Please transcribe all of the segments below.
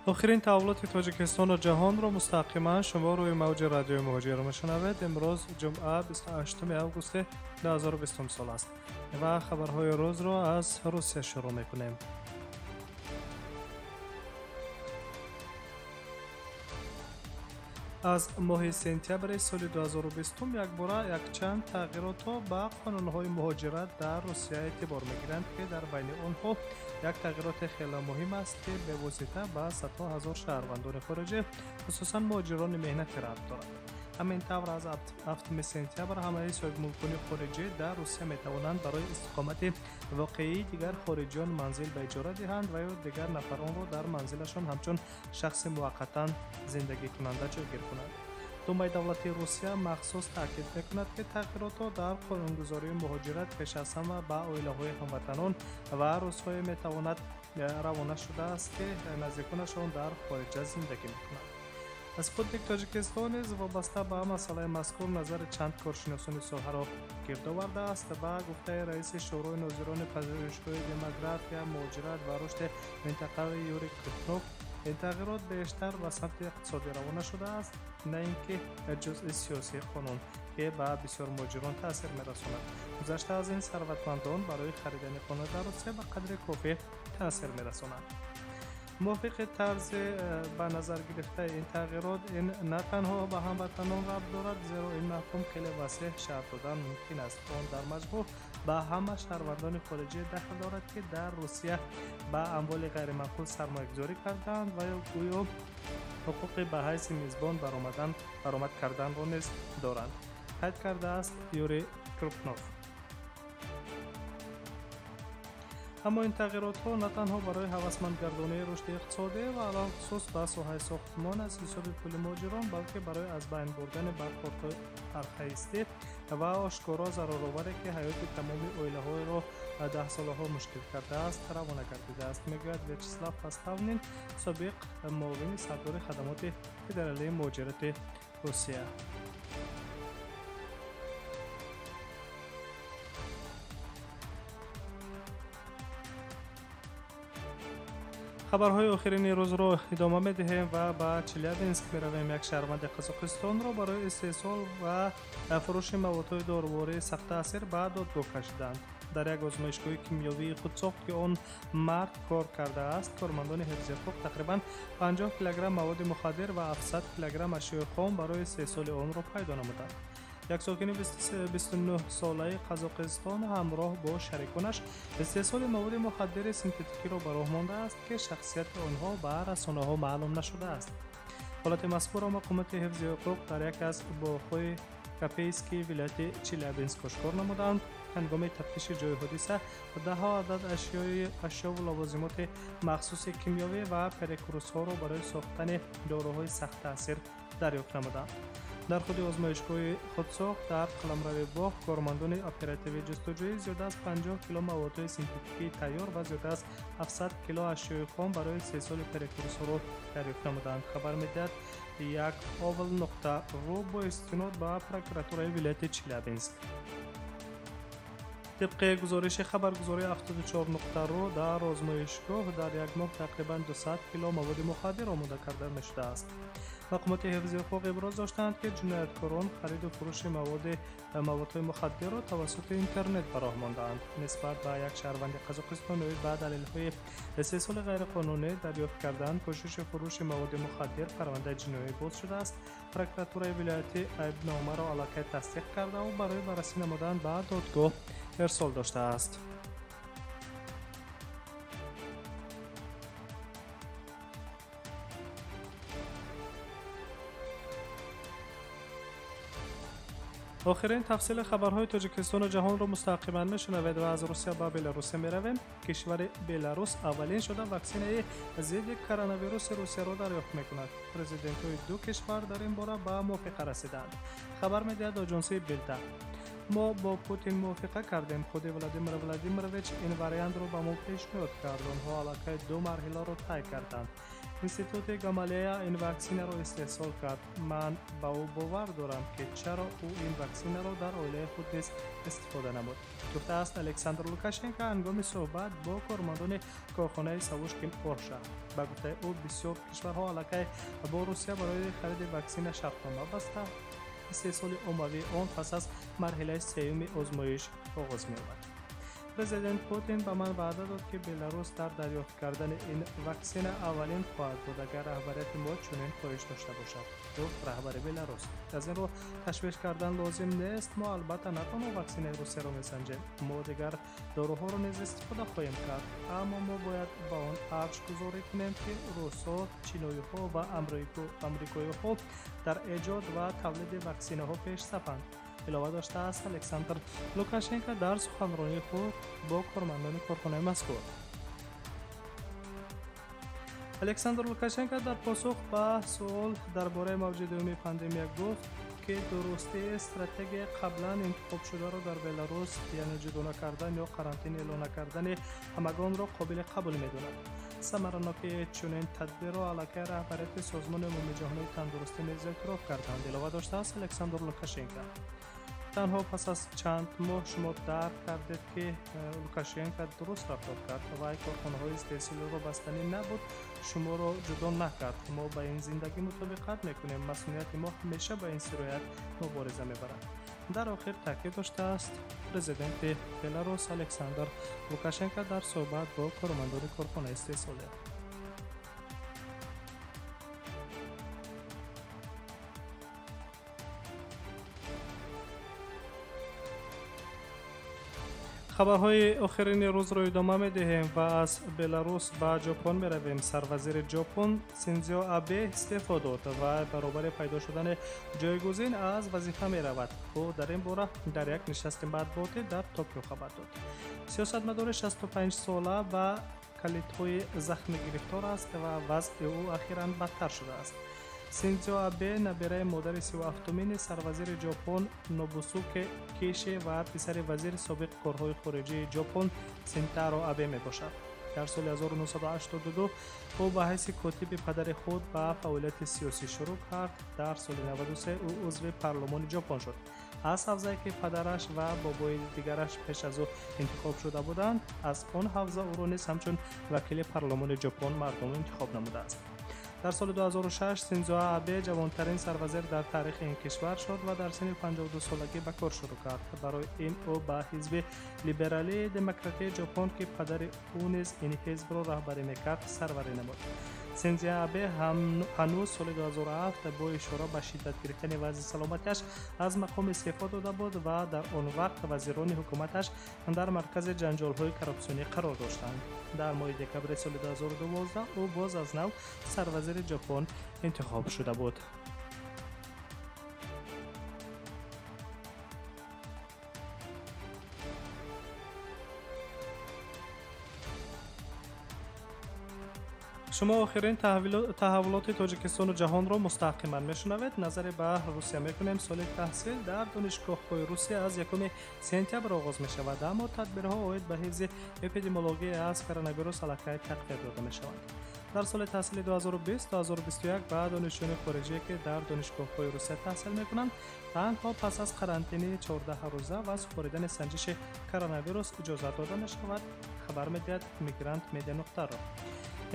Охирин таҳаввулоти Тоҷикистону ҷаҳонро мустақиман шумо рӯи мавҷи радиои Муҳоҷир мешунавед. Имрӯз ҷумъа, 28 августи 2020 сол аст ва хабарҳои рӯзро аз Русия шурӯъ мекунем. Аз моҳи сентябри соли 2020 якбора якчанд тағйиротҳо ба қонунҳои муҳоҷират дар Русия эътибор мегиранд, ки дар байни онҳо як тағйироти хеле муҳим аст, ки бевосита ба садҳо ҳазор шаҳрвандони хориҷӣ, хусусан муҳоҷирони меҳнатӣ рабт дорад. Ҳамин тавр, аз 7 сентябр ҳамаи соҳибмулкони хориҷӣ дар Русия метавонанд барои истиқомати воқеии дигар хориҷиён манзил ба иҷора диҳанд ва ё дигар нафаронро дар манзилашон ҳамчун шахси муваққатан зиндагикунанда ҷойгир кунанд. Думаи давлатии Русия махсус таъкид мекунад, ки тағйиротҳо дар қонунгузории муҳоҷират пеш аз ҳама ба оилаҳои ҳамватанон ва русҳое метавонад равона шудааст, ки наздиконашон дар хориҷа зиндагӣ мекунанд. Спутник Тоҷикистон низ вобаста ба масъалаи мазкур назари чанд коршиносони соҳаро гирд овардааст. Ба гуфтаи раиси Шӯрои нозирони пажӯҳишгоҳи демография, муҳоҷират ва рушди минтақави Юрий Крупнов, ин тағйирот бештар ба самти иқтисодӣ равона шудааст, на ин ки ҷузъи сиёсии қонун, ки ба бисёр муҳоҷирон таъсир мерасонад. Гузашта аз ин, сарватмандон барои харидани хона дар Русия ба қадри кофӣ таъсир мерасонанд. Мувофиқи тарзи ба назар гирифтаи ин тағйирот, ин на танҳо ба ҳамватанон рабт дорад, зеро ин мафҳум хеле васеъ шарҳ додан мумкин аст. Он дар маҷмӯъ ба ҳама шаҳрвандони хориҷӣ дахл дорад, ки дар Русия ба амволи ғайриманқул сармоягузорӣ кардаанд ва ё гӯё ҳуқуқи ба ҳайси мизбон баромад карданро низ доранд, қайд кардааст Юрий Крупнов. Аммо ин тағйиротҳо на танҳо барои ҳавасмандгардонии рушди иқтисодӣ ва алалхусус ба соҳаи сохтмон аз ҳисоби пули муҳоҷирон, балки барои аз байн бурдани бархӯрдҳои архаистӣ ва ошкоро зарароваре, ки ҳаёти тамоми оилаҳоеро даҳсолаҳо мушкил кардааст, равона гардидааст, мегӯяд Вячеслав Поставнин, собиқ муовини сардори хадамоти федералии муҳоҷирати Русия. Хабарҳои охирини рӯзро идома медиҳем ва ба Челябинск меравем. Як шаҳрванди Қазоқистонро барои истеҳсол ва фурӯши маводҳои дорувории сахттаъсир ба додгоҳ кашиданд. Дар як озмоишгоҳи кимиёвии худсохт, ки он мард кор кардааст, кормандони ҳифзи ҳуқуқ тақрибан 50 килограмм маводи мухаддир ва 700 килограмм ашёи хом барои истеҳсоли онро пайдо намуданд. Як сокини 29-солаи Қазоқистон ҳамроҳ бо шариконаш истеҳсоли маводи мухаддири синтетикиро ба роҳ мондааст, ки шахсияти онҳо ба расонаҳо маълум нашудааст. Ҳолати мазкурро мақомоти ҳифзи ҳуқуқ дар яке аз боғҳои Копейскии вилояти Челябинск ошкор намуданд. Ҳангоми тафтиши ҷои ҳодиса даҳҳо адад ашёву лавозимоти махсуси кимиёвӣ ва прекурсорҳоро барои сохтани доруҳои сахттаъсир дарёфт намуданд. Дар худи озмоишгоҳи худсохт дар қаламрави боғ кормандони оперативии ҷустуҷӯӣ зиёда аз 50 кило маводҳои синтетикии тайёр ва зиёда аз 700 кило ашёи хом барои истеҳсоли прекурсорро дарёфт намуданд, хабар медиҳад як овл нуқта ру бо истинод ба прокуратураи вилояти Челябинск. Тибқи гузориши хабаргузории 74.ру, дар озмоишгоҳ дар як моҳ тақрибан 200 кило маводи мухаддир омода карда мешудааст. Мақомоти ҳифзи ҳуқуқ иброз доштанд, ки ҷинояткорон хариду фурӯши маводҳои мухаддирро тавассути интернет ба роҳ мондаанд. Нисбат ба як шаҳрванди Қазоқистон оид ба далелҳои истеҳсоли ғайриқонунӣ дарёфт кардан, кӯшиши фурӯши маводи мухаддир парвандаи ҷиноӣ боз шудааст. Прокуратураи вилоятӣ айбномаро аллакай тасдиқ кардаву барои баррасӣ намудан ба додгоҳ ирсол доштааст. Охирин тафсили хабарҳои Тоҷикистону ҷаҳонро мустақиман мешунавед ва аз Русия ба Беларусия меравем. Кишвари Беларус аввалин шуда ваксинаи зидди коронавируси Русияро дарёфт мекунад. Президентҳои ду кишвар дар ин бора ба мувофиқа расиданд, хабар медиҳад оҷонсии Белта. Мо бо Путин мувофиқа кардем. Худи Владимир Владимирович ин вариантро ба мо пешниҳод кард. Онҳо аллакай ду марҳиларо тай карданд. Институти Гамалея ин ваксинаро истеҳсол кард. Ман ба ӯ бовар дорам, ки чаро ӯ ин ваксинаро дар оилаи худ низ истифода намуд, гуфтааст Александр Лукашенко ҳангоми суҳбат бо кормандони корхонаи Савушкин Орша. Ба гуфтаи ӯ, бисёр кишварҳо аллакай бо Русия барои хариди ваксина шартнома баста. Истеҳсоли оммавии он пас аз марҳилаи сеюми озмоиш оғоз меёбад. Президент Путин ба ман ваъда дод, ки Беларус дар дарёфт кардани ин ваксина аввалин хоҳад буд, агар раҳбарияти мо чунин хоҳиш дошта бошад, гуфт раҳбари Беларус. Аз ин рӯ ташвиш кардан лозим нест. Мо албатта на танҳо ваксинаи Русияро месанҷем, мо дигар доруҳоро низ истифода хоҳем кард, аммо мо бояд ба он арҷгузорӣ кунем, ки русҳо, чиноиҳо ва амрикоиҳо дар эҷод ва тавлиди ваксинаҳо пешсафанд, илова доштааст Александр Лукашенко дар суханронии худ бо кормандони корхонаи мазкур. Александр Лукашенко дар посух ба суол дар бораи мавҷи дуюми пандемия гуфт, ки дурустии стратегияи қаблан интихобшударо дар Беларус, яъне ҷудо накардан ё қарантин эълон накардани ҳамагонро қобили қабул медонад. Самаранокии чунин тадбирро аллакай раҳбарияти Созмони умумиҷаҳонии тандурустӣ низ эътироф карданд, илова доштааст Александр Лукашенко. Танҳо пас аз чанд моҳ шумо дарк кардед, ки Лукашенко дуруст рафтор кард. Вай корхонаҳои истеҳсолиро бастанӣ набуд, шуморо ҷудо накард. Мо ба ин зиндагӣ мутобиқат мекунем. Масунияти мо ҳамеша ба ин сироят мубориза мебарад, дар охир таъкид доштааст президенти Беларус Александр Лукашенко дар суҳбат бо кормандони корхонаи истеҳсолӣ. Хабарҳои охирини рӯзро идома медиҳем ва аз Беларус ба Ҷопон меравем. Сарвазири Ҷопон Синдзо Абе истеъфо дод ва баробари пайдо шудани ҷойгузин аз вазифа меравад. Ӯ дар ин бора дар як нишасти матбуотӣ дар Токио хабар дод. Сиёсатмадори 65-сола ба калидҳои захмӣ гирифтор аст ва вазъи ӯ ахиран бадтар шудааст. Синдзо Абе набираи модари 37-умини сарвазири Ҷопон Нобусуке Киши ва писари вазири собиқи корҳои хориҷии Ҷопон Синтаро Абе мебошад. Дар соли 1982 ӯ ба ҳайси котиби падари худ ба фаъолияти сиёсӣ шурӯъ кард. Дар соли 93 ӯ узви парлумони Ҷопон шуд. Аз ҳавзае, ки падараш ва бобои дигараш пеш аз ӯ интихоб шуда буданд, аз он ҳавза ӯро низ ҳамчун вакили парлумони Ҷопон мардум интихоб намудааст. Дар соли 2006 Синдзо Абе ҷавонтарин сарвазир дар таърихи ин кишвар шуд ва дар синни 52-солагӣ ба кор шурӯъ кард. Барои ин ӯ ба ҳизби либералии демократии Ҷопон, ки падари ӯ низ ин ҳизбро раҳбарӣ мекард, сарварӣ намуд. Синдзо Абе ҳанӯз соли 2007 бо ишора ба шиддат гирифтани вазъи саломатиаш аз мақом истеъфо дода буд ва дар он вақт вазирони ҳукуматаш дар маркази ҷанҷолҳои коррупсионӣ қарор доштанд. Дар моҳи декабри соли 2012 ӯ боз аз нав сарвазири Ҷопон интихоб шуда буд. Шумо охирин таҳаввулоти Тоҷикистону ҷаҳонро мустақиман мешунавед. Назаре ба Русия мекунем. Соли таҳсил дар донишгоҳҳои Русия аз 1 сентябр оғоз мешавад, аммо тадбирҳо оид ба ҳифзи эпидемиология аз коронавирус аллакай тақвият дода мешаванд. Дар соли таҳсили 2020-2021 ба донишҷӯёни хориҷие, ки дар донишгоҳҳои Русия таҳсил мекунанд, танҳо пас аз қарантини 14 рӯза ва супоридани санҷиши коронавирус иҷозат дода мешавад, хабар медиҳад Мигрант Медиа нуқтаро.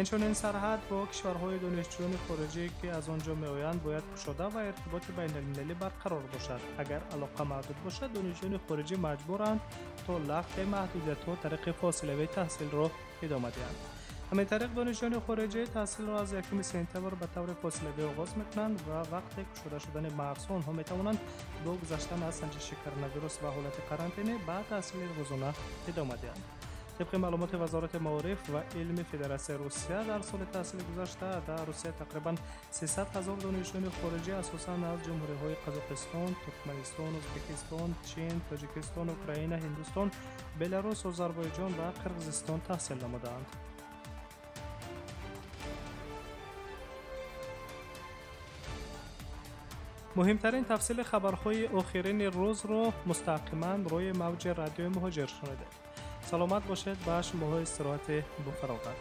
Инчунин сарҳад бо кишварҳои донишҷӯёни хориҷӣ, ки аз он ҷо меоянд, бояд кушода ва иртиботи байналмилалӣ барқарор бошад. Агар алоқа маҳдуд бошад, донишҷӯёни хориҷӣ маҷбуранд то лағви маҳдудиятҳо тариқи фосилавии таҳсилро идома диҳанд. Ҳамин тариқ донишҷӯёни хориҷӣ таҳсилро аз 1 сентябр ба таври фосилавӣ оғоз мекунанд ва вақте кушода шудани марзҳо онҳо метавонанд бо гузаштан аз санҷиши коронавирус ва ҳолати қарантинӣ ба таҳсили рӯзона идома диҳанд. Тибқи маълумоти Вазорати маориф ва илми Федератсияи Русия, дар соли таҳсили гузашта дар Русия тақрибан 300 ҳазор донишҷӯёни хориҷӣ, асосан аз ҷумҳуриҳои Қазоқистон, Туркманистон, Ӯзбекистон, Чин, Тоҷикистон, Украина, Ҳиндустон, Беларус, Озарбойҷон ва Қирғизистон таҳсил намудаанд. Муҳимтарин тафсили хабарҳои охирини рӯзро мустақиман рӯи мавҷи радиои Муҳоҷир шунидед. Саломат бошед, ба шумоҳо истироҳати бофароғат.